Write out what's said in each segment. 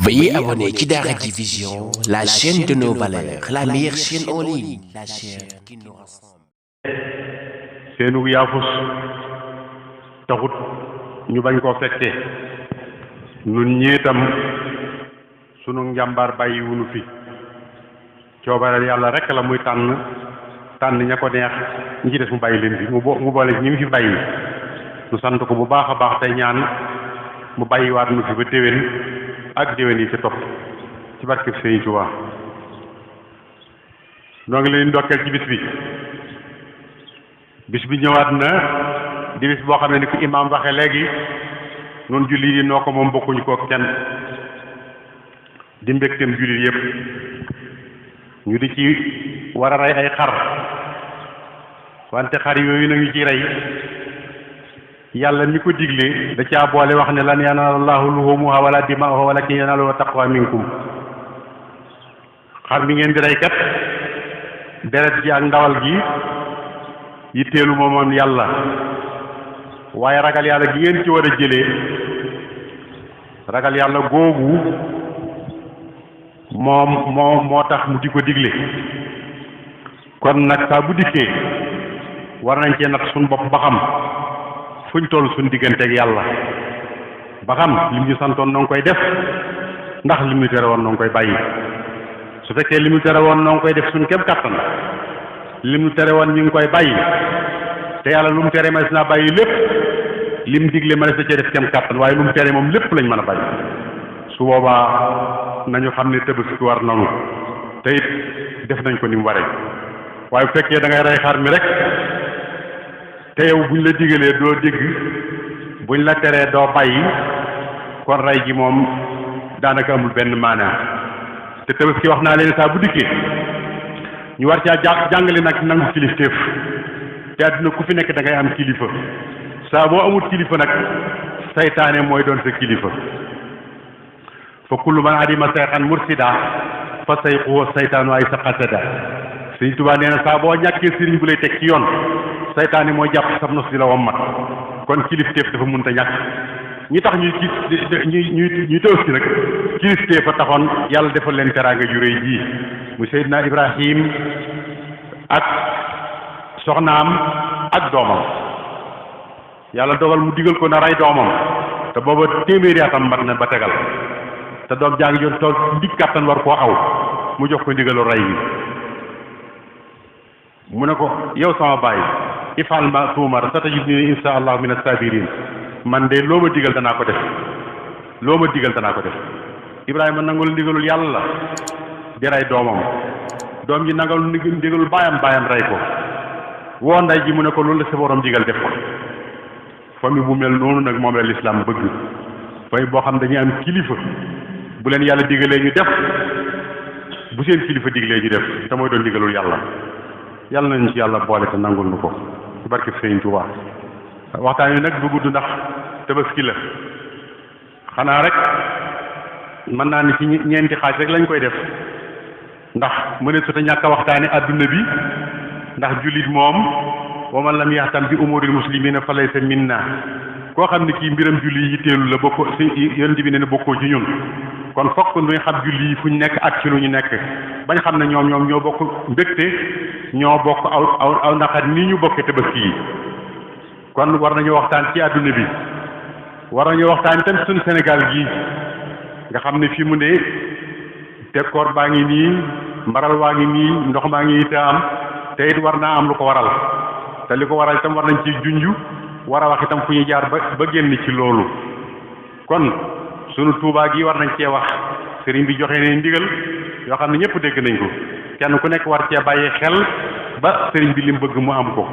Veuillez abonner ci Daara J Vision, la chaîne de nos valeurs, la meilleure chaîne en ligne, la chaîne qui nous rassemble. seenu yaafus taxut ñu bañ koo fekkee nun ñiitam sunu njàmbaar bàyyi wunu fi coobareel yàlla rek la muy tànn ña ko neex ñi ci des mu bàyyi leen fi mu boole ñi mu fi bàyyi nu sant ko bu baax a baax tey ñaan mu bàyyiwaat nu fi ba déwén ak déwén yi ci topp ci barkeb Sëriñ Tuubaa noo ngi leen ndokkeel ci bis bi ñëwaat na di bis boo xam ne ni ku imaam waxe léegi noonu jullit yi noo ko moom bokkuñu ko kenn di mbégteem jullit yépp ñu di ci war a rey ay xar wante xar yooyu nag ñu ci rey yàlla mi ko digle da caa boole wax ne lan yanaala llaahu luhuumuhaa wala dimaa'uhaa walaakin yanaaluhu taqwa minkum xar mi ngeen di rey kat deret ji ak ndawal gi yitteelu moom yàlla waaye ragal yàlla gi ngeen ci war a jëlee ragal yàlla googu moo tax mu di ko digle kon nag saa bu dikkee war nañ cee nat suñ bopp ba xam fuñ toll suñ digganteeg yàlla ba xam lim ñu santoon noo ngi koy def ndax lim ñu tere woon noo ngi koy bàyyi su fekkee lim ñu tere woon noo ngi koy def suñ kem kàttan lim ñu tere woon ñu ngi koy bàyyi te yàlla lu mu tere ma des naa bàyyi lépp lim digle ma des na cee def kem kàttan waaye lu mu tere moom lépp lañ mën a bàyyi su boobaa nañu xam ne Tabaski war nanu te it def nañ ko ni mu waree waaye bu fekkee da ngay rey xar mi rek te yow buñ la digalee doo dégg buñ la teree doo bàyyi kon rey gi moom daanaka amul benn maanaa te Tabaski wax naa leen saa bu dikkee ñu war caa jàngale nag nangu kilifteef te àdduna ku fi nekk da ngay am kilifa saa boo amul kilifa nag saytaane mooy doon sa kilifa fa kullu man adima sayxan mursida fa sayxu saytaanu ay sa xasada Sëriñ Tuubaa nee na saa boo ñàkkee sëriñ bu lay teg ci yoon saytaane mooy jàpp sab nos di la wommat kon kilifteef dafa mënta ñàkk ñi tax ñuy tëw si nag kilifteef a taxoon yàlla defal leen teraanga ju réy ji mu Seydina Ibrahim ak soxnaam ak doomam yàlla dogal mu digal ko na rey doomam te booba téeméeri atam mat na ba tegal te doom jaa ngi joon tool ndig kàttan war koo aw mu jox ko ndigalu rey bi mu ne ko yow sama baay ifal ma tuumar satajiduni insha allah min as-sabirin man de loo ma digal danaa ko def Ibrahima nangul ndigalul yàlla di rey doomam doom ji nangal ndigalul baayam rey ko woo nday ji mu ne ko loolu la sa borom digal def ko famille bu mel noonu nag moom la lislaam bëgg famille boo xam dañuy am kilifa bu leen yàlla digalee ñu def bu seen kilifa diglee ñu def te mooy doon digalul yàlla nañu ci yàlla boole te nangul nu ko ci barke Sëriñ Tuubaa waxtaan wi nag du gudd ndax Tabaski la xanaa rek mën naa ni ci ñeenti xaaj rek lañ koy def ndax mëne su ta ñàkk a waxtaane adduna bi ndax jullit moom wa man lam yaxtam bi umuril muslimina fa laysa minna koo xam ne kii mbiram julli yi teelu la bokkoo si yonent bi ne bokkoo ci ñun kon fokk nuy xam julli yi fu ñu nekk ak ci lu ñu nekk bañ xam ne ñoom ñoo bokk mbégte ñoo bokk aw naqar nii ñu bokkee Tabaski yi kon war nañu waxtaan ci àdduna bi war nañu waxtaan itam suñu Sénégal gii nga xam ne fii mu ne tekkoor baa ngi nii mbaral waa ngi nii ndox maa ngi te am te it war naa am lu ko waral te li ko waral itam war nañ ci junju war a wax itam fu ñu jaar ba génn ci loolu kon sunu Tuubaa gi war nañ cee wax sëriñ bi joxe ne ndigal yoo xam ne ñëpp dégg nañ ko kenn ku nekk war cee bàyyi xel ba sëriñ bi li mu bëgg mu am ko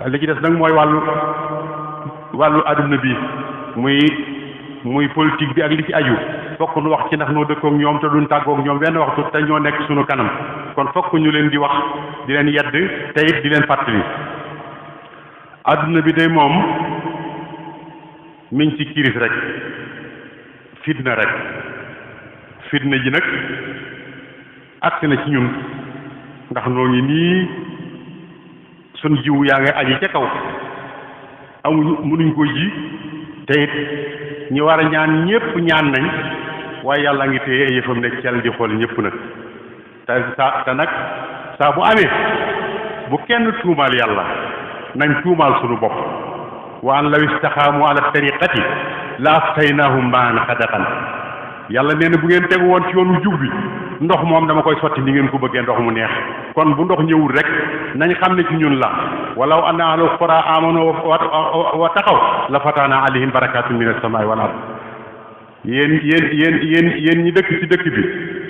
li ci des nag mooy wàllu adduna bi muy politique bi ak li ci aju fokk nu wax ci ndax noo dëkkook ñoom te duñ tàggook ñoom benn waxtu te ñoo nekk sunu kanam kon fokk ñu leen di wax di leen yedd te it di leen fàttali adduna bi day moom mi ngi ci kiris rek fitna ji nag agsi na ci ñun ndax noo ngi nii sun jiw yaa ngi aji ca kaw amuñu mënuñ ko ji te it ñi war a ñaan ñépp ñaan nañ waaye yàlla ngi téye ay yëfam ne cel di xool ñëpp nag te nag saa bu amee bu kenn tuumaal yàlla nañ tuumaal sunu bopp wa an law istaxaamu ala tariqati la asqaynaahum maan xadaqan yàlla nee na bu ngeen tegu woon ci yoonu jub bi ndox moom dama koy sotti ni ngeen ko bëggee ndox mu neex kon bu ndox ñëwul rek nañ xam ne ci ñun la walaw anna ahlal qura amanu wa taqaw la fataana alayhim barakatun min as-samaa'i wal ard yéen ñi dëkk ci dëkk bi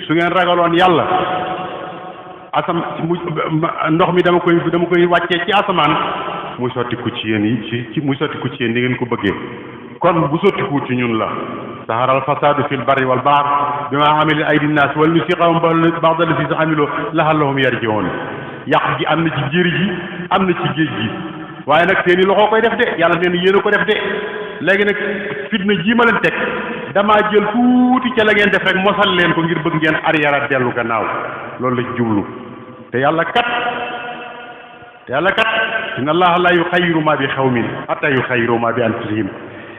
su ngeen ragaloon yàlla ndox mi dama koy wàccee ci asamaan muy sottiku ci yéen yi muy sottiku ci yéen ni ngeen ko bëggee kon bu sottiku ci ñun la saharal fasadu fil barri wal bahr bima amila aydi nnaas wal nusiqahum ba'da llazina amilu la'allahum yarji'un yàq gi am na ci jéeri ji am na ci géej gi waaye nag seeni loxo koy def de yàlla nee na yéen a ko def de léegi nag fitna ji ma leen teg damaa jël tuuti ca la ngeen def rek mosal leen ko ngir bëgg ngeen arrière dellu gannaaw loolu la jublu te yàlla kat inna allaha la yuxayyiru ma bi xawmin hatta yuxayyiru ma bi anfusihim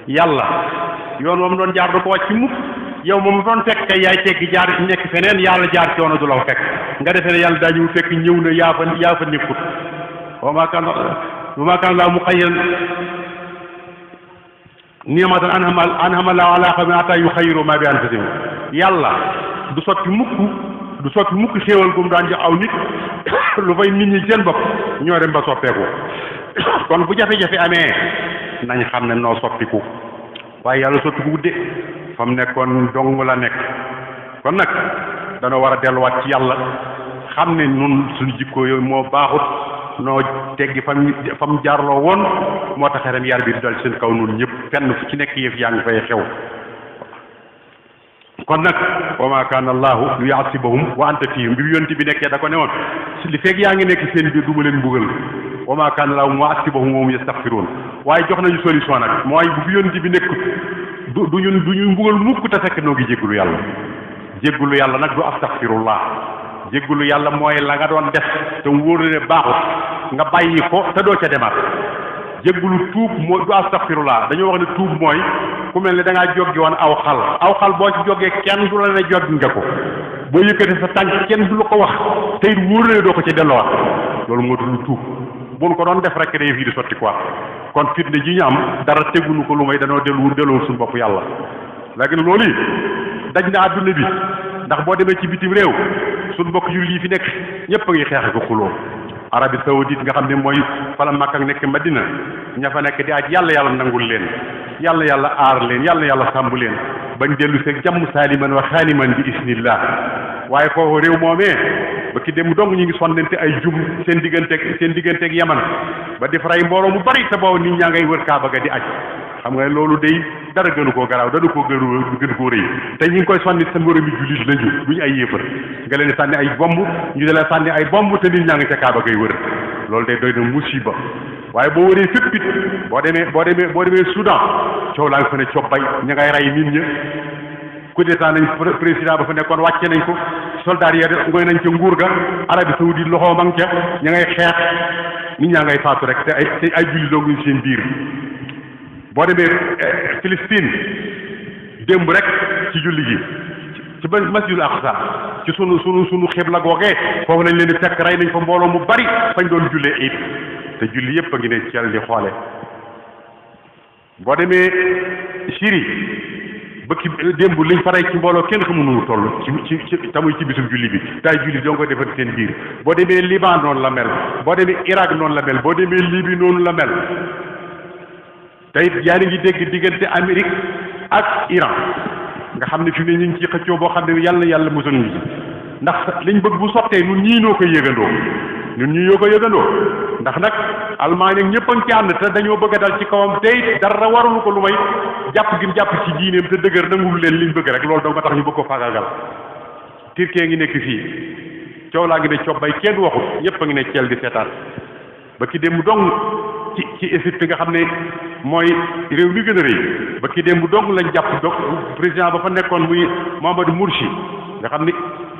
yàlla yoon moom doon jaar du ko wàcc mukk yow moom doon fekk kay yaay teggi jaar nekk feneen yàlla jaar coono du la ko fekk nga defee ne yàlla daa ñëw fekk ñëw na yaa fa nekkut wa maa kaana laa muxayyiran ni'matan an'amaha Allaahu alaa qawmin hattaa yuxayyiru maa bi anfusihim yàlla du sotti mukk xéewal gum daan jox aw nit lu fay nit ñi seen bopp ñoo dem ba soppeeku kon bu jafe-jafe amee nañ xam ne noo soppiku waaye yàlla soppiku wudde fa mu nekkoon dong la nekk kon nag danoo war a delluwaat ci yàlla xam ne nun suñu jikko yooyu moo baaxut noo teggi fam jaarloo woon moo tax ren yar bi di dal seen kaw nun ñëpp fenn fu ci nekk yëf yaa ngi fay xew kon nag wa ma kaana allahu li yu'azzibahum wa anta fihim bi yonti bi nekkee da ko ne woon li fekk yaa ngi nekk seen biir du ma leen mbugal wa ma kaana allahu mu'azzibahum wa hum yastaghfiruun waaye jox nañu solution nag mooy bu fi yonti bi nekkut du ñu mbugal mukk te fekk noo ngi jéggulu yàlla nag du astaghfirullah jéggulu yàlla mooy la nga doon def te mu wóor ne baaxut nga bàyyi ko te doo ca demaat jéggulu tuub mooy du astaghfirullah dañoo wax ne tuub mooy ku mel ne da ngaa joggi woon aw xal boo ci jógee kenn du la ne joggi nga ko boo yëkkatee sa tànk kenn du la ko wax te it wóor na doo ko ca delloowaat loolu moo tudd tuub buñ ko doon def rek day fii di sotti quoi kon fitne ji ñu am dara tegunu ko lu may danoo delloo suñu bopp yàlla léegi nag loolu yi daj na àdduna bi ndax boo demee ci bitim réew suñu mbokk jullit yi fi nekk ñëpp a ngi xeex ko xuloo Arabie Saoudite nga xam ne mooy fala Makka ak nekk Madina ña fa nekk di aj yàlla nangul leen yàlla aar leen yàlla sàmbu leen bañ dellu seeg jàmm saaliman wa xaaliman bi isnillah waaye foofu réew moomee ba ki dem dong ñu ngi sonnante ay jum seen digganteeg Yaman ba def ray mbooloo mu bari te boobu nit ñaa ngay wër Kaaba ga di aj xam nga loolu day dara gënu koo garaaw dana koo gën koo rëy te ñu ngi koy sànni sa moroom yi jullit lañu duñu ay yéefar nga leen sànni ay bomb ñu de la sànni ay bomb te nit ñaa ngi ca Kaaba gay wër loolu day doy na musiba waaye boo wëree fépp it boo demee Soudan coow laa ngi fa ne cobbay ña ngay rey nit ña coup d'état nañ président ba fa nekkoon wàcce nañ ko soldat yi ngoy nañ ca nguur ga Arabie Saoudite loxo ma ngi ca ña ngay xeex nit ñaa ngay faatu rek te ay jullit doo ngi seen biir boo demee Palestine démb rek ci julli gi ci masjidul Aqsa ci sunu xibla googee foofu lañ leen di fekk rey nañ fa mbooloo mu bari fañ doon jullee it te julli yëpp a ngi ne ceel di xoole boo demee Syrie bëkki démb liñ fa rey ci mbooloo kenn xamu nu mu toll ci tamuy ci bisum julli bi daay julli doo ko defar seen biir boo demee Liban noonu la mel boo demee Irak noonu la mel boo demee Libye noonu la mel te it yaa ngi dégg diggante Amérique ak Iran nga xam ne fi mu ne ñu ngi ciy xëccoo boo xam ne yàlla musal ñu ndax liñ bëgg bu sottee ñun ñii ñoo koy yëgandoo ndax nag Allemagne ak ñëpp a ngi ci ànd te dañoo bëgg a dal ci kawam te it dara warulu ko lu may jàpp gi jàpp ci diineem te dëgër nangul leen liñ bëgg rek loolu dong nga tax ñu bëgg ko faagaagal Turquie ngi nekk fii coow laa ngi ne cobbay kenn waxut ñëpp a ngi ne ceel di seetaan ba ki dem dong ci Égypte nga xam ne mooy réew mi gën a rëy ba ki démb dong lañ jàpp président ba fa nekkoon muy Mohamed Morsi nga xam ne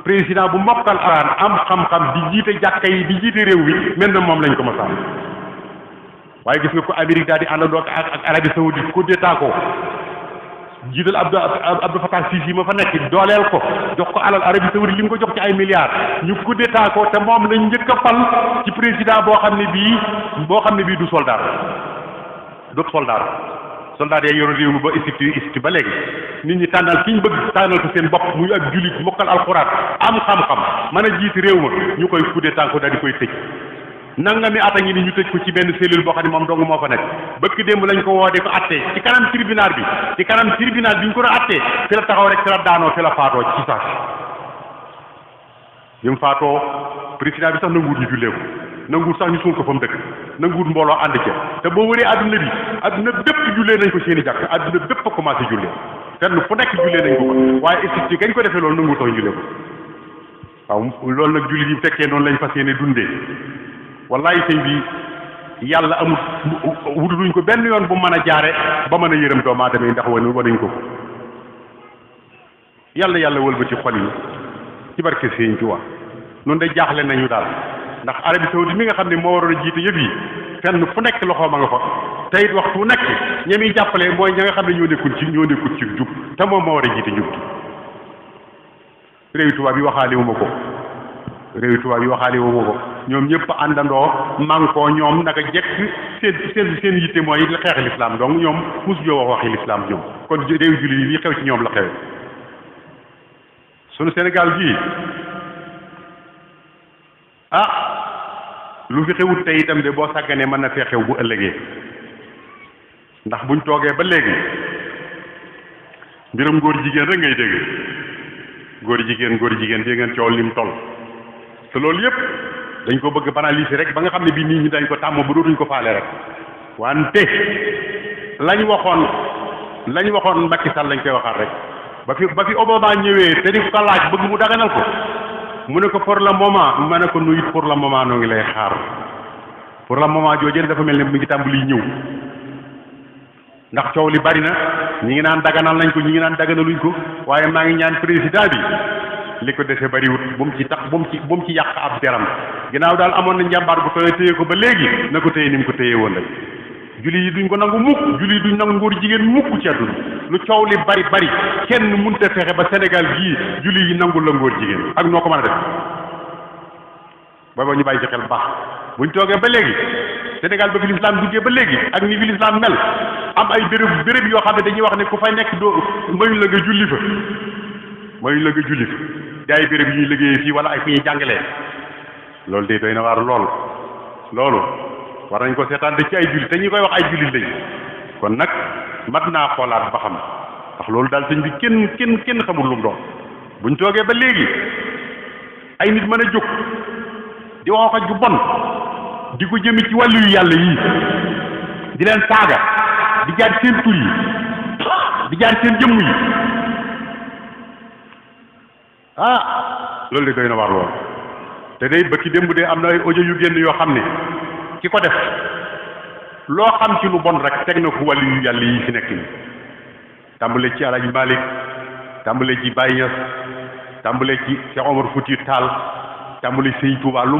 président bu mokkal Alxuraan am xam-xam di jiite jàkka yi di jiite réew mi mel na moom lañ ko ma sàmm waaye gis nga ko Amérique daal di àndandoo ak Arabie Saoudite coup d'état ko jiital Abdou Fattah Sisi ma fa nekk dooleel ko jox ko alal Arabie Saoudite li nga ko jox ci ay milliards ñu coup d'état ko te moom lañ njëkk a fal ci président boo xam ne bii du soldat soldat yi yoroon réew mi ba Égypte ba léegi nit ñi tànnal ki ñu bëgg tànnal ko seen bopp muy ak jullit mokkal alxuraan am xam-xam mën a jiiti réew ma ñu koy coup d'état ko daal di koy tëj nangami at a ngi ni ñu tëj ko ci benn cellule boo xam ne moom dong moo fa nekk bëkk démb lañ ko woo de ko attee ci kanam tribunal bi ñu ko doon attee fi la taxaw rek fi la daanoo fi la faatoo ci saas bi mu faatoo président bi sax nanguwut ñu jullee ko nanguwut sax ñu suul ko fa mu dëkk nanguwut mbooloo ànd ca te boo wëree adduna bépp jullee nañ ko seen i jàkk adduna bépp a commencé jullee fenn fu nekk jullee nañ ko ko waaye Égypte gañ ko defee loolu nanguwut tax ñu jullee ko waaw loolu nag jullit yi fekkee noonu lañ fas yéene dundee wallahi sëñ bi yàlla amul wutuduñ ko benn yoon bu mën a jaare ba mën a yërëm doomu aadama yi ndax wanuñ ko yàlla wëlbati xol yi ci barke sëñ Tuubaa noonu day jaaxle nañu daal ndax Arabie Saoudite mi nga xam ne moo waroon a jiite yëpp yi fenn fu nekk loxoom a nga fa te it waxtu fu nekk ña muy jàppale mooy ña nga xam ne ñoo nekkul ci jub te moom moo war a jiite njub réewi tubaab yi waxaale wu ma ko ñoom ñëpp àndandoo mànkoo ñoom naka jekk seen yitte mooy xeex lislaam donc ñoom mosu joo wax waxi lislaam ñoom kon réew jullit yi li xew ci ñoom la xewe sunu Sénégal gii lu fi xewut tey itam de boo sàgganee mën na fee xew bu ëllëgee ndax buñ toogee ba léegi mbiram góor jigéen rek ngay dégg góor jigéen dégg ngeen coow lim toll te loolu yëpp dañ ko bëgg banaliser rek ba nga xam ne bii nit ñi dañ ko tàmm bu dootuñ ko faale rek wante lañ waxoon Macky Sall lañ koy waxaat rek ba fi Obama ñëwee te di ko laaj bëgg mu daganal ko mu ne ko pour le moment ma ne ko nuyut pour le moment noo ngi lay xaar pour le moment joojee dafa mel ne mu ngi tàmbali ñëw ndax coow li bari na ñi ngi naan daganal nañ ko ñi ngi naan daganaluñ ko waaye maa ngi ñaan président bi li ko dese bariwut bu mu ci yàq ab deram ginnaaw daal amoon na njàmbaar bu tooy téye ko ba léegi na ko téye ni mu ko téye woon rek julli yi duñ ko nangu mukk julli yi duñ nangu ngóor jigéen mukk ci àdduna lu coow li bari kenn mënut a fexe ba Sénégal gii julli yi nangul la ngóor jigéen ak noo ko mën a def booba ñu bàyyi ci xel baax buñ toogee ba léegi Sénégal ba fi lislaam duggee ba léegi ak ni fi lislaam mel am ay béréb yoo xam ne dañuy wax ne ku fay nekk doo mayuñ la nga julli fa di ay béréb yi ñuy liggéeyee fii wala ay fi ñuy jàngalee loolu de doy na waar loolu war nañ ko seetaan de ci ay jullit te ñi koy wax ay jullit lañ kon nag mat naa xoolaat ba xam ndax loolu daal sëñ bi kenn xamul lu mu doon buñ toogee ba léegi ay nit mën a jóg di wax ak ju bon di ko jëmi ci wàllu yu yàlla yii di leen saaga di jaar seen tur yi di jaar seen jëmm yi loolu de doy na war lool te day bëkki démb de am na ay audio yu génn yoo xam ne ki ko def loo xam ci lu bon rek teg na ko wàllu yu yàlla yi fi nekk nii tàmbale ci Alaaji Malik tàmbale ci Baye Niass tàmbale ci Cheikh Omar Fouti Tall tàmbale Sëñ Tuubaa lu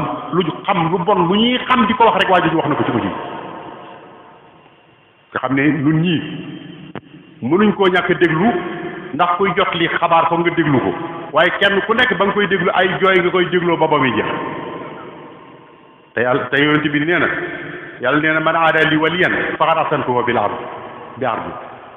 xam lu bon lu ñuy xam di ko wax rek waa ji wax na ko ci audio nga xam ne ñun ñii mënuñ koo ñàkk a déglu ndax kuy jot li xabaar foog nga déglu ko waaye kenn ku nekk ba nga koy déglu ay jooy nga koy dégloo ba muy jeex te yonent bi nee na yàlla nee na man aada li waliyan faqad asantuhu bil ard bi ardi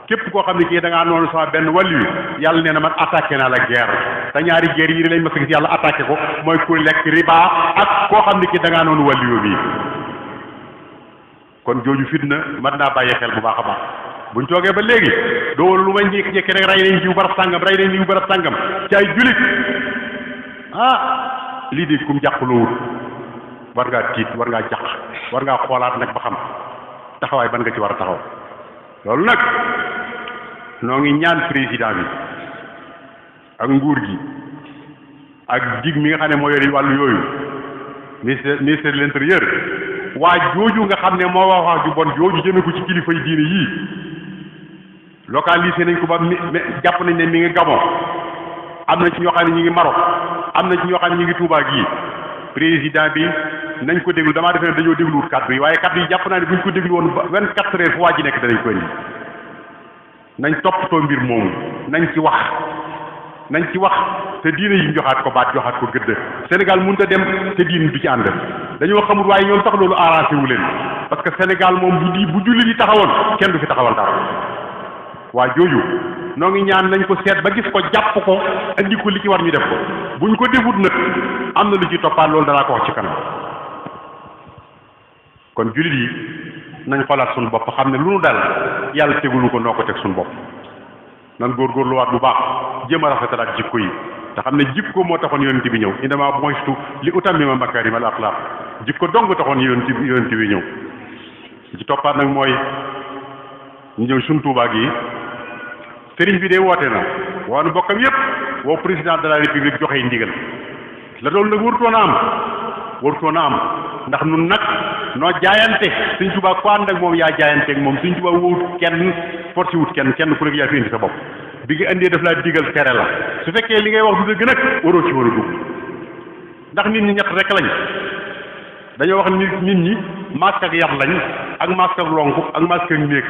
képp koo xam ne kii da ngaa noonu sama benn wàllu yàlla nee na man attaqué naa la guerre te ñaari guerre yi lañ ma fa gis yàlla attaqué ko mooy ku lekk riba ak koo xam ne kii da ngaa noonu wàllu bi kon jooju fitna mat naa bàyyi xel bu baax a baax buñ toogee ba léegi doo lu may jékki-jékki rek rey nañ jiw barab sàngam ci ay julit lii de kum jàqloowut war ngaa tiit war ngaa jàq war ngaa xoolaat nag ba xam taxawaay ban nga ci war a taxaw loolu nag noo ngi ñaan président bi ak nguur gi ak dig mi nga xam ne moo yori wàllu yooyu ministère de l'intérieur waa jooju nga xam ne moo wax ju bon jooju jëme ko ci kilifa yi diine yii localisé nañ ko ba jàpp nañ ne mi ngi Gabon am na ci ñoo xam ne ñu ngi Maroc am na ci ñoo xam ne ñu ngi Touba gii président bi nañ ko déglu damaa defee ne dañoo dégluwut kàddu yi waaye kàddu yi jàpp naa ne buñ ko déglu woon 24 heures fu waa ji nekk danañ ko indi nañ toppatoo mbir moomu nañ ci wax te diine yi joxaat ko baat joxaat ko gëdd Sénégal mënut a dem te diine du ci ànd dañoo xamul waaye ñoom sax loolu arrangé wu leen parce que Sénégal moom bu jullit yi taxawoon kenn du fi taxawal dara waa jooju noo ngi ñaan nañ ko seet ba gis ko jàpp ko andi ko li ci war ñu def ko buñ ko defut nag am na lu ci toppaat loolu danaa ko wax ci kanam kon jullit yi nañ xoolaat suñu bopp xam ne lu nu dal yàlla tegulu ko noo ko teg suñu bopp nan góorgóorluwaat bu baax jéem a rafetalaat jikko yi te xam ne jikko moo taxoon yonent bi ñëw indama bu'istu li utammima makaarimal axlaaq jikko dong taxoon yonent bi ñëw ci toppaat nag mooy ñu ñëw suñ Tuubaa gi sëriñ bi de woote na woonu bokkam yépp woo président de la république joxe ndigal la doon nag warutoon a am ndax nun nag noo jaayante Sëriñ Tuubaa ku ànd ak moom yaa jaayante ak moom Sëriñ Tuubaa wóorut kenn forcé wut kenn ku nekk yaa fi indi sa bopp bi nga indee daf laa digal tere la su fekkee li ngay wax du dëgg nag waroo ci war a dugg ndax nit ñi ñett rek lañ dañoo wax nit ñi masque ak yar lañ ak masque ak lonku ak masque ak néeg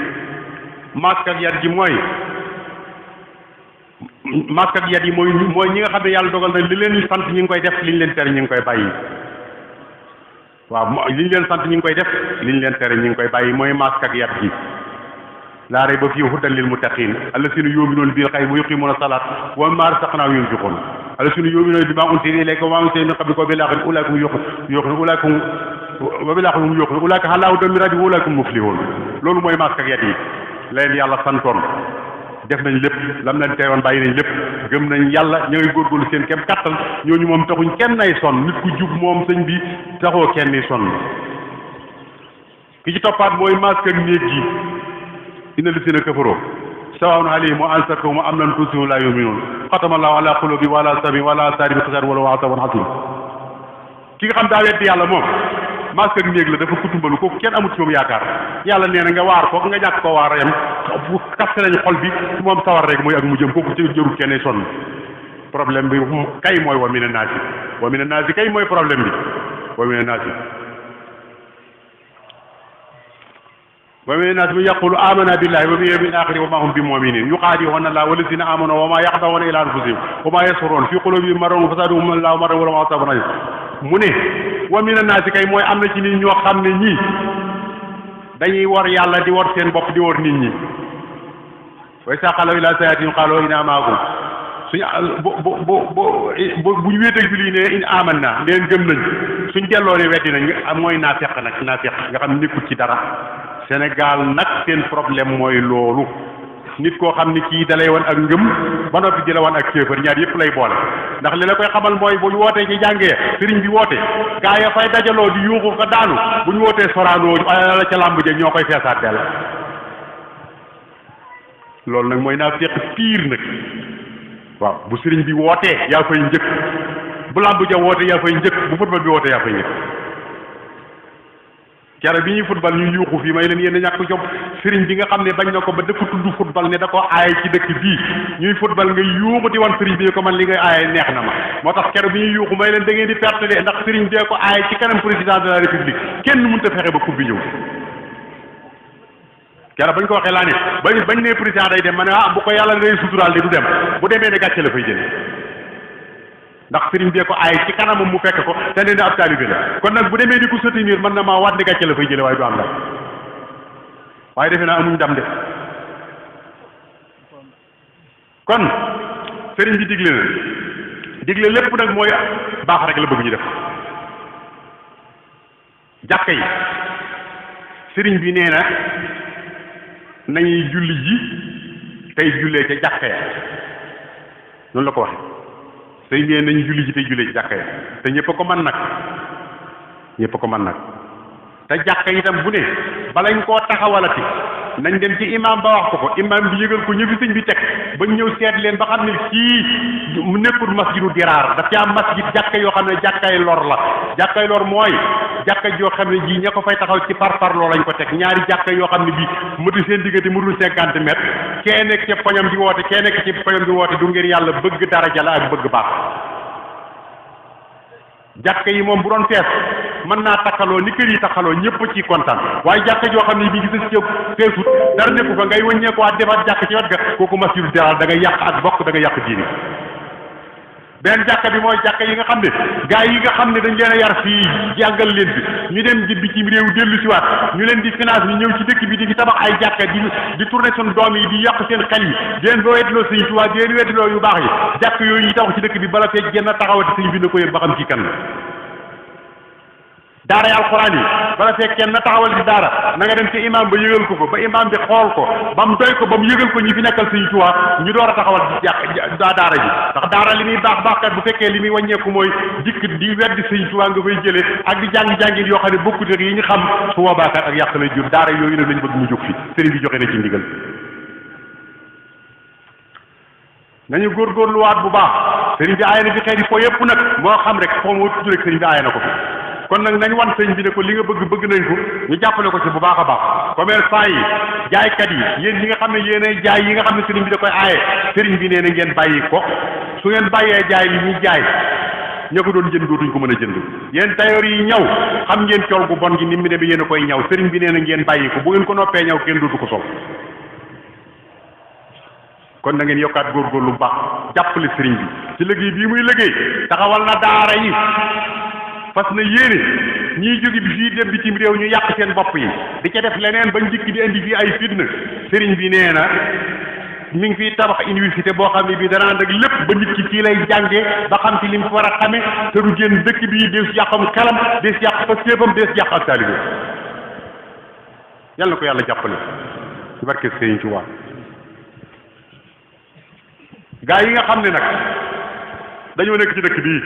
masque ak yar ji mooy masque ak yar yi mooy ñi nga xam ne yàlla dogal na li leen sant ñi ngi koy def li ñu leen tere ñi ngi koy bàyyi waaw li ñu leen sant ñi ngi koy def li ñu leen tere ñi ngi koy bàyyi mooy masque ak yar ji laa rayba fiihi hudan lil muttaqiin allaziina yu'minuuna bil ghaybi wa yuqiimuuna salaata wa mimmaa razaqnaahum yunfiquun allaziina yu'minuuna bimaa unzila ilayka wa maa unzila min qablika wa bil aaxirati ulaa'ika hum yuuqinuun ulaa'ika alaa hudan min rabbihim wa ulaa'ika hum muflihuun loolu mooy masque ak yar yi leen yàlla santoon def nañ lépp lam leen teewoon bàyyi nañ lépp gëm nañ yàlla ña ngay góorgóorlu seen kem kattan ñooñu moom taxuñ kenn ay sonn nit ku jub moom sëñ bi taxoo kenn ni sonn ki ci toppaat mooy masque ak néeg gi inna llaziina kafaroo sawaa'un alayhim a anzartahum am lam tunzirhum laa yu'minuun xatama allaahu alaa quluubihim wa alaa sam'ihim wa alaa absaarihim gishaawatun wa lahum azaabun aziim ki nga xam daa weddi yàlla moom masque ak néeg la dafa kutumbalu kooku kenn amut ci moom yaakaar yàlla nee na nga waar ko nga ñàkk koo waar a yem bu kaste nañu xol bi moom sawar rek mooy ak mu jëm kooku ci jërul kenn sonn problème bi kay mooy wa mina naasi kay mooy problème bi wa mina naasi man yaqulu amanna billahi wa bil yawmil akhir wa ma hum bi mu'minin yukhadi'una allaha wallazina amanu wa ma yakhda'una illa anfusihim wa ma yash'urun fi qulubihim maradun fazaduhum allahu maradan wa lahum adhabun alim mu ne wa mina naasi kay mooy am na ci nit ñoo xam ne ñii dañuy wor yàlla di wor seen bopp di wor nit ñi wa izaa khalaw ila shayatin qalu inna ma'akum suñu bu ñu wéeteeg julli ne in amanna leen gëm nañ suñ delloo ne weddi nañ mooy naafeq nga xam ne nekkul ci dara Sénégal nag seen problème mooy loolu nit koo xam ni kii dalay wan ak ngëm ba noppi di la wan ak kéefër ñaar yëpp lay boole ndax li la koy xamal mooy bu ñu wootee ci jàngee sëriñ bi woote gaa ya fay dajaloo di yuuxu ko daanu bu ñu wootee soraanoo la ca làmb ja ñoo koy feesaat del loolu nag mooy naa fekk piir nag waaw bu sëriñ bi wootee yaa fay njëkk bu làmb ja wootee yaa fay njëkk bu football bi wootee yaa fay njëkk kere bi ñuy football ñu yuuxu fii may leen yéen a ñàkk jom sëriñ bi nga xam ne bañ na ko ba dëkk tudd football ne da ko aaye ci dëkk bii ñuy football nga yuuxu di wan sëriñ bi ko man li ngay aaye neex na ma moo tax kere bi ñuy yuuxu may leen da ngeen di perte de ndax sëriñ bee ko aaye ci kanam président de la république kenn mënut a fexe ba coupe bi ñëw kere bañ ko waxee laa ne bañ ne président day dem ma ne bu ko yàlla day suturaal de du dem bu demee ne gàcce la fay jëlee ndax sëriñ bee ko aaye ci kanamam mu fekk ko te nee na ab taalibe la kon nag bu demee di ko soutenir mën na maa waat ne gàcce la fay jële waaye du am ndam waaye defe naa amuñ ndam de kon sëriñ bi digle lépp nag mooy baax rek la bëgg ñu def jàkka yi sëriñ bi nee na nañuy julli ji tey jullee ca jàkka ya noonu la ko waxe sëñ bi nañu julli ji tey jullee ci jàkka yi te ñëpp a ko mën nag te jàkka itam bu ne balañ koo taxawalati nañ dem ci imam ba wax ko imam bi yëgal ko ñëfi sëñ bi teg ba ñëw seet leen ba xam ne kii mu nekkul masjidu diraar daf ci am masjid jàkka yoo xam ne jàkkay lor la jàkkay lor mooy jàkka joo xam ne ji ña ko fay taxaw ci parparloo lañ ko teg ñaari jàkka yoo xam ne bii mëtu seen diggante mëtul 50 mètres kee nekk ci poñam di woote kee nekk ci poñam di woote du ngir yàlla bëgg daraja la ak bëgg baax jàkka yi moom bu doon fees mën naa takkaloo ni kër yi takkaloo ñëpp ci kontaan waaye jàkka joo xam ne bi gis ci feesut dara nekku fa ngay wëññeeku waat defaat jàkk ci wet ga kooku masjidu dirar da nga yàq ak bokk da nga yàq diine benn jàkka bi mooy jàkka yi nga xam ne gaa yi nga xam ne dañ leen a yar fii jàngal leen bi ñu dem di bitim réew dellu si waat ñu leen di finance ñu ñëw ci dëkk bi di tabax ay jàkka di tourner seen doom yi di yàq seen xel yi di leen ba weddiloo sëñ Tuubaa di leen weddiloo yu baax yi jàkk yooyu ñu tabax ci dëkk bi bala fee genn taxawati sëñ bi na ko yëg ba xam ci kan la daara alxuraan yi bala fee kenn na taxawal ci daara na nga dem ci imam ba yëgal ko ba imam bi xool ko ba mu doy ko ba mu yëgal ko ñi fi nekkal sëñ Tuubaa ñu door a taxawal daara ji ndax daara li muy baax baaxkat bu fekkee li muy wàññeeku mooy dikk di weddi sëñ Tuubaa nga fay jëlee ak di jàng-jàngin yoo xam ne bokkut ak yi ñu xam su boobaakat ak yàq lay jur daara yooyu nag lañ bëgg mu jóg fi sëriñ bi joxe na ci ndigal nañu góorgóorluwaat bu baax sëriñ bi aaye na fi xeeti foo yëpp nag moo xam rek foo mu tudd rek sëriñ bi aaye na ko fi kon nag nañ wan sëñ bi ne ko li nga bëgg nañ ko ñu jàppale ko ci bu baax a baax commerçant yi jaaykat yi yéen ñi nga xam ne yéenay jaay yi nga xam ne sëriñ bi da koy aaye sëriñ bi nee na ngeen bàyyi ko su ngeen bàyyee jaay li ñuy jaay ña ko doon jënd dootuñ ko mën a jënd yéen tailleur yi ñaw xam ngeen col gu bon gi ni mu demee yéen a koy ñaw sëriñ bi nee na ngeen bàyyi ko bu ngeen ko noppee ñaw kenn dootu ko sol kon na ngeen yokkaat góorgóorlu bu baax jàppale sëriñ bi ci liggéey bii muy liggéey taxawal na daara yi fas na yéene ñiy jóge bi fii dem bitim réew ñu yàq seen bopp yi di ca def leneen bañ dikk di indi fii ay fitna sëriñ bi nee na mi ngi fiy tabax université boo xam ne bii dana ànd ak lépp ba nit ki fii lay jànge ba xam ci li mu war a xame te du génn dëkk bi des yàqam xelam des yàq pastéefam des yàq ak taalibe yal na ko yàlla jàppale ci barke sëriñ Tuubaa gaa yi nga xam ne nag dañoo nekk ci dëkk bii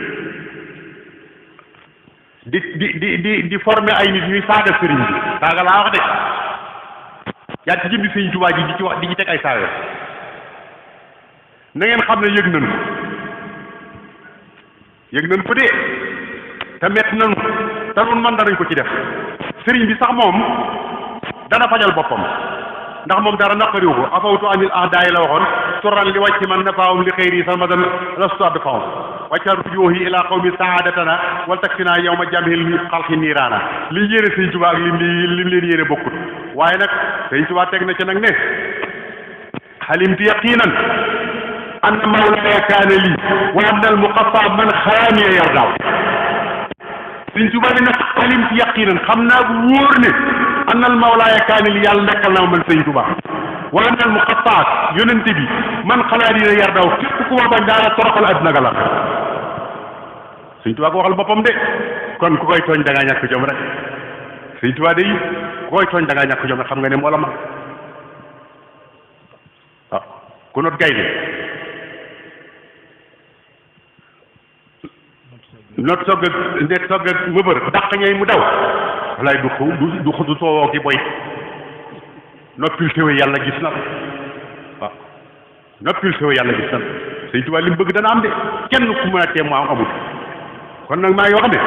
di former ay nit ñuy saaga sëriñ bi saaga laa wax de yaa ci jëmbi sëriñ Tuubaa ji di ci wax di ci teg ay saaga na ngeen xam ne yëg nañu ko de te mett nañu te nun man danañ ko ci def sëriñ bi sax moom dana fajal boppam ndax moom dara naqariwu ko afawtu anil ahdaay la waxoon turan li wàcc man nafaawum li xëyri sarmadan lastu ad faw wàccal rujuhi ila qawmi saadatana wal takfina yawma jamhil xalqi niiraana li yéene sëñ Tuubaa ak lim leen yéene bokkut waaye nag sëñ Tuubaa teg na ci nag ne xalimtu yaqinan anna mawlaya kaana lii wa anna al muqaffa man xaamiya yardaaw sëñ Tuubaa ne nag xalimtu yaqinan xam naa bu wóor ne anna al mawlaya kaana lii yàlla nekkal na ma man sëñ Tuubaa wa anna al muqaffa yonente bi man xalaat yi yardaaw képp ku ma bañ daana toroxal adduna ga la sëñ Tuubaa ko waxal boppam de kon ku koy tooñ da ngaa ñàkk jom rek sëñ Tuubaa de ku koy tooñ da ngaa ñàkk jom rek xam nga ne moo la mag waaw ku not gaynde not sogg ak mëbër dàq ñay mu daw walaay du soowoo ki boy noppil téwe yàlla gis na waaw noppil téwe yàlla gis na sëñ Tuubaa li mu bëgg dana am de kenn ku mën a teem amul kon nag maa ngi wax ne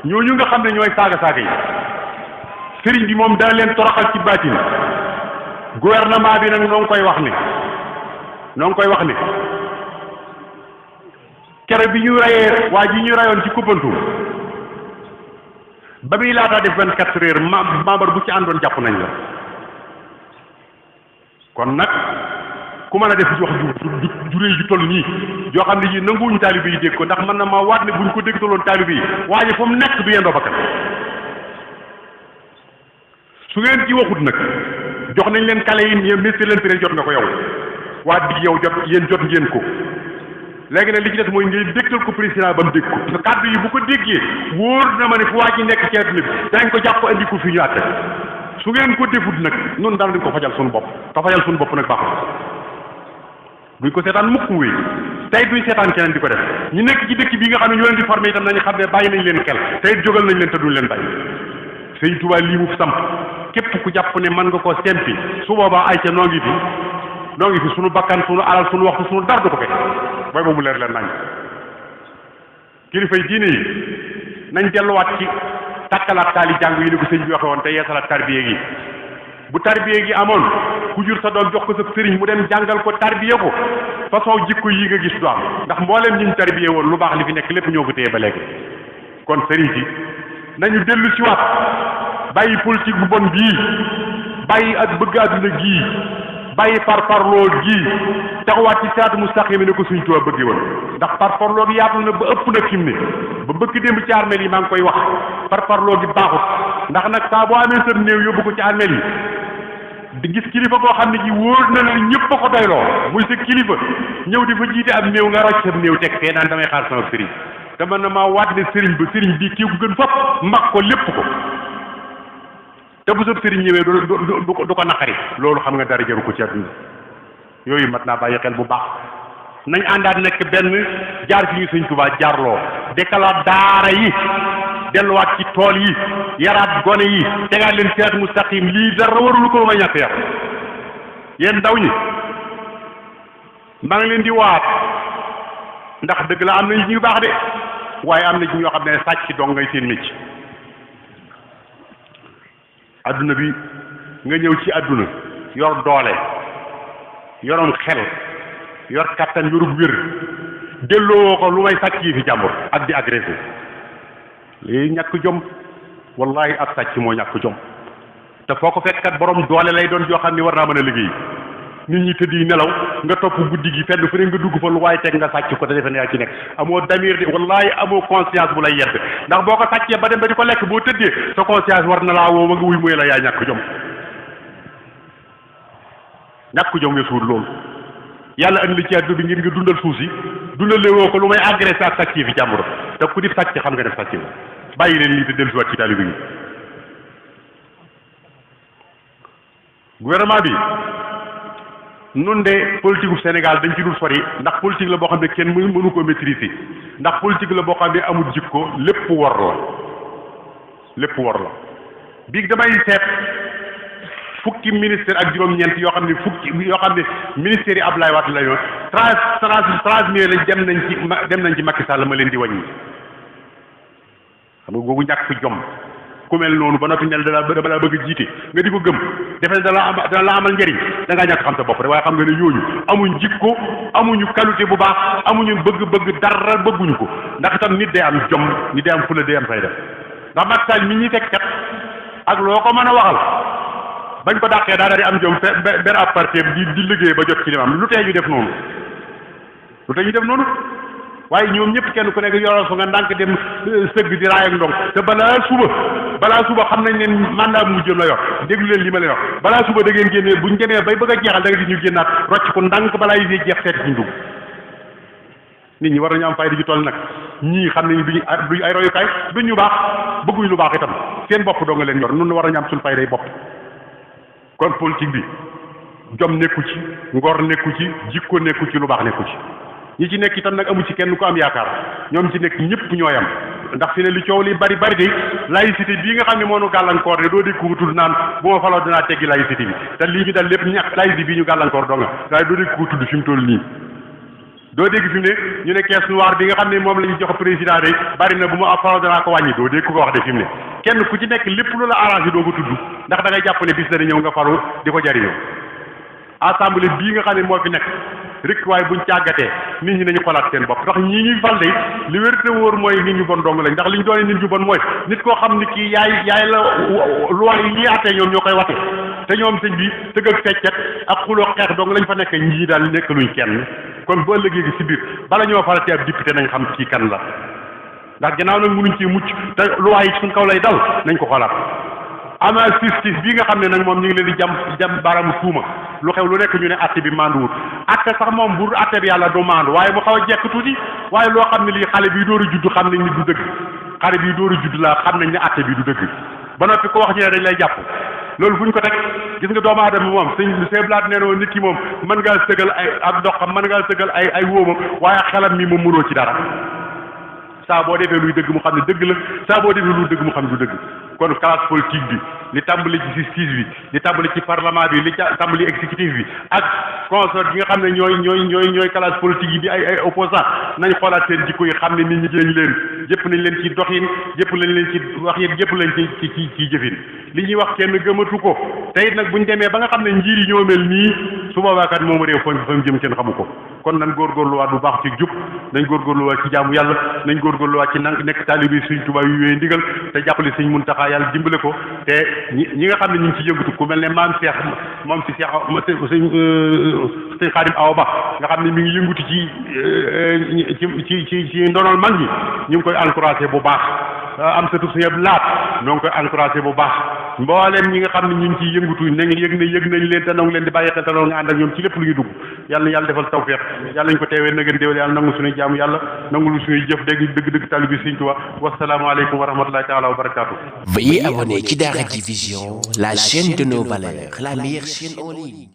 ñooñu nga xam ne ñooy saaga yi sëriñ bi moom dana leen toroxal ci baatin gouvernement bi nag noo ngi koy wax ne kere bi ñu rayee waa ji ñu rayoon ci Koupantoum ba muy laataa def 24 heures membre bu ci àndoon jàpp nañ la kon nag ku mën a def wax ju réy ju toll nii joo xam ne yi nanguwuñu taalibe yi dégg ko ndax mën na ma waat ne buñ ko déggtaloon taalibe yi waaye fa mu nekk du yendoo bakkan su ngeen ci waxut nag jox nañ leen kale yi ministre l'intérieur jot nga ko yow waa dig yow jot ngeen ko léegi nag li ci des mooy ngay dégtal ko président ba mu dégg ko te kàddu yi bu ko déggee wóor na ma ne fu waa ji nekk ci àdduna bi dañ ko jàpp andi ko fi ñu àtte su ngeen ko defut nag noonu daal dañ ko fajal suñu bopp te fajal suñu bopp nag baaxul duñ ko seetaan mukk wéy tey duñ seetaan keneen di ko def ñu nekk ci dëkk bi nga xam ne ñoo leen di formé itam nañu xam ne bàyyi nañ leen xel tey jógal nañ leen te duñ leen bàyyi sëñ Tuubaa lii mu samp képp ku jàpp ne mën nga koo sempi su boobaa ay ca noo ngi fi sunu bakkan sunu alal sunu waxtu sunu dara du ko fekk booy boobu leer nañ kilifay diine yi nañ delluwaat ci takkalaat taali jàng yi ni ko sëñ bi waxe woon te yeesalaat tarbiye gi bu tarbiye gi amoon ku jur sa doom jox ko sa sëriñ mu dem jàngal ko tarbiye ko façon jikko yi nga gis du am ndax mbooleem ñi ñu tarbiye woon lu baax li fi nekk lépp ñoo ko téye ba léegi kon sëriñ si nañu dellu si waat bàyyi politique bu bon bii bàyyi ak bëgg àdduna gii bàyyi parparloo gii taxawaat ci siraatu mustaqim ne ko suñ Tuubaa bëgge woon ndax parparloo gi yaatu na ba ëpp na fi mu ne ba bëgg démb ci armeel yi maa ngi koy wax parparloo gi baaxut ndax nag saa boo amee sam néew yóbbu ko ci armeel yi di gis kilifa koo xam ne ji wóor na la ñëpp a ko doyloo muy sa kilifa ñëw di fa jiite am néew nga rocc sam néew teg fee naan damay xaar sama sëriñ te mën na maa waat ne sëriñ ba sëriñ bii kii ko gën fop mag ko lépp ko te bu sab sëriñ ñëwee du ko naqari loolu xam nga dara jaru ko ci àdduna yooyu mat naa bàyyi xel bu baax nañ àndaat nekk benn jaar fi ñu sëñ Tuubaa jaarloo dekkalaat daara yi delluwaat ci tool yi yaraat gone yi tegaat leen siraat mustaqim lii dara warul ko ma ñàkk yar yéen ndaw ñi maa ngi leen di waat ndax dëgg la am na ñu baax de waaye am na ci ñoo xam ne sàcc dong ngay seen mécc adduna bi nga ñëw ci adduna yor doole yoroon xel yor kattan yorub wér delloo ko lu may sàcc yi fi jàmbur ak di agressé lii ñàkk jom wallahi ak sàcc moo ñàkk jom te foo ko fekkat borom doole lay doon joo xam ne war naa mën a liggéey nit ñi tëdd yi nelaw nga topp guddi gi fenn fu ne nga dugg fa lu waaye teg nga sàcc ko te defe ne yaa ci nekk amoo damir de wallahi amoo conscience bu lay yedd ndax boo ko sàccee ba dem ba di ko lekk boo tëddee sa conscience war na laa woo ma nga wuy muy la yaa ñàkk jom ñàkk jom nga suur loolu yàlla andi la ci àdduna bi ngir nga dundal suuf si dundale woo ko lu may agressé ak sàcc fi jàmbur te ku di sàcc xam nga def sàcc la bàyyi leen lii te dellusiwaat ci taalibe yi gouvernement bi nun de politique bu Sénégal dañ ci dul sori ndax politique la boo xam ne kenn mënu ko maîtriser ndax politique la boo xam ne amul jikko lépp wor la lépp wor la bii damay seet fukki ministère ak juróom-ñeent yoo xam ne ministère yi Abdoulaye Wade la yoon transmis lañ dem nañ ci Macky Sall ma leen di wàññi xam nga googu ñàkk jom ku mel noonu ba noppi nel dama la bëgg a jiite nga di ko gëm defe ne dana la amal njëriñ da ngaa ñàkk xam sa bopp rek waaye xam nga ne ñooñu amuñ jikko amuñu qualité bu baax amuñu bëgg dara bëgguñu ko ndax itam nit day am jom nit day am fula day am fayda ndax Macky Sall mi ñuy teg kat ak loo ko mën a waxal bañ ko dàqee daa di am jom benn appartement di liggéey ba jot ci limam lu tee ñu def noonu waaye ñoom ñëpp kenn ku nekk yoral fa nga ndànk dem sëgg di raay ak ndong te balaa suba xam nañ leen mandat mu jëm la yor déglu leen li ma leen wax balaa suba da ngeen génnee buñ demee bay bëgg a jeexal da nga gis ñu génnaat rocc ko ndànk balaa yi jeex seeti suñ dugg nit ñi war nañu am fayda ji toll nag ñii xam nañu duñu ay royukaay duñ ñu baax bëgguñu lu baax itam seen bopp doo nga leen yor nun war nañu am suñ fayday bopp kon politique bi jom nekku ci ngor nekku ci jikko nekku ci lu baax nekku ci ñi ci nekk itam nag amu ci kenn ko am yaakaar ñoom ci nekk ñëpp ñooy am ndax fi ne li coow li bari de laïcité bii nga xam ne moo nu gàllankoor de doo dégg ku tudd naan bu ma faloo dinaa teggi laïcité bi te lii ñu dal lépp ñàkk laïcité bii ñu gàllankoor doo nga waaye doo dégg ku tudd fi mu toll nii doo dégg fi mu ne ñu ne caisse noire bi nga xam ne moom la ñu jox président de bari na bu ma faloo dinaa ko wàññi doo dégg ku ko wax de fi mu ne kenn ku ci nekk lépp lu la arrangé doo ko tudd ndax da ngay jàpp ne bis dana ñëw nga falu di ko jariñoo assemblée bii nga xam ne moo fi nekk rek waaye buñ càggatee nit ñi nañu xolaat seen bopp ndax ñii ñuy fal de li wér te wóor mooy nit ñu bon dong lañ ndax li ñu doone nit ñu bon mooy nit koo xam ni kii yaay la loi yi ñuy àttee ñoom ñoo koy wate te ñoom sëñ bi tëgg ak feccet ak xuloo xeex dong lañ fa nekk ñii daal nekk luñ kenn kon bu ëllëgee gi si biir bala ñoo farati ab député nañ xam kii kan la ndax gannaaw nag mënuñ ci mucc te loi yi suñ kaw lay dal nañ ko xolaat ama justice bii nga xam ne nag moom ñu ngi leen di jam baaramu tuuma lu xew lu nekk ñu ne atte bi manduwut atte sax moom bu atte bi yàlla du mandu waaye mu xaw a jekk tuuti waaye loo xam ne lii xale bii door a judd xam nañ ni du dëgg xale bii door a judd la xam nañ ne atte bi du dëgg ba noppi ko wax ñu ne dañ lay jàpp loolu fu ñu ko teg gis nga doomu aadama moom sëñ blaat nee noo nit ki moom mën ngaa sëgal ay ak doxam mën ngaa sëgal ay wóomam waaye xelam mi moom mënoo ci dara saa boo defee luy dëgg mu xam ne dëgg la saa boo defee luy dëgg mu xam ne du dëgg kon classe politique bi li tàmbali ci justice bi li tàmbali ci parlement bi li tàmbali exécutif bi ak consort bi nga xam ne ñooy classe politique yi di ay opposant nañ xoolaat seen jikko yi xam ne nit ñi lañ leen jëpp nañ leen ci doxin jëpp nañ leen ci wax yéen jëpp lañ ci jëfin li ñuy wax kenn gëmatu ko te it nag buñ demee ba nga xam ne njiir yi ñoo mel nii su boobaa kat moom réew fa mu jëm kenn xamu ko kon nan góorgóorluwaat bu baax ci jub nañ góorgóorluwaat ci jaamu yàlla nañ góorgóorluwaat ci nekk taalibe Sëriñ Tuubaa yu yooyu ndigal te jàppale Sëriñ Muntaxa yàlla dimbale ko te ñi nga xam ne ñu ngi ci yëngatu ku mel ne maam Cheikh moom si Cheikh sëñ Xaadim Awa Ba nga xam ne mi ngi yëngatu ci ndonol mag ñi ñu ngi koy encouragé bu baax am sa tub sa yëpp laat ñoo ngi koy encouragé bu baax mbooleem ñi nga xam ne ñu ngi ciy yëngatu nañ yëg nañ leen te noo ngi leen di bàyyi xel te noo nga ànd ak ñoom ci lépp lu ñu dugg yàlla na yàlla defal tawfeex yàlla nañ ko teewee na gën déwél yàlla nangu suñuy jaamu yàlla nangu suñuy jëf dëgg taalibe Sëriñ Tuubaa wassalaamu aleykum wa rahmatullahi taala wa barakaatu. Veuillez abonner ci Daara J Vision, la chaîne de nos valeurs, la meilleure chaîne en ligne.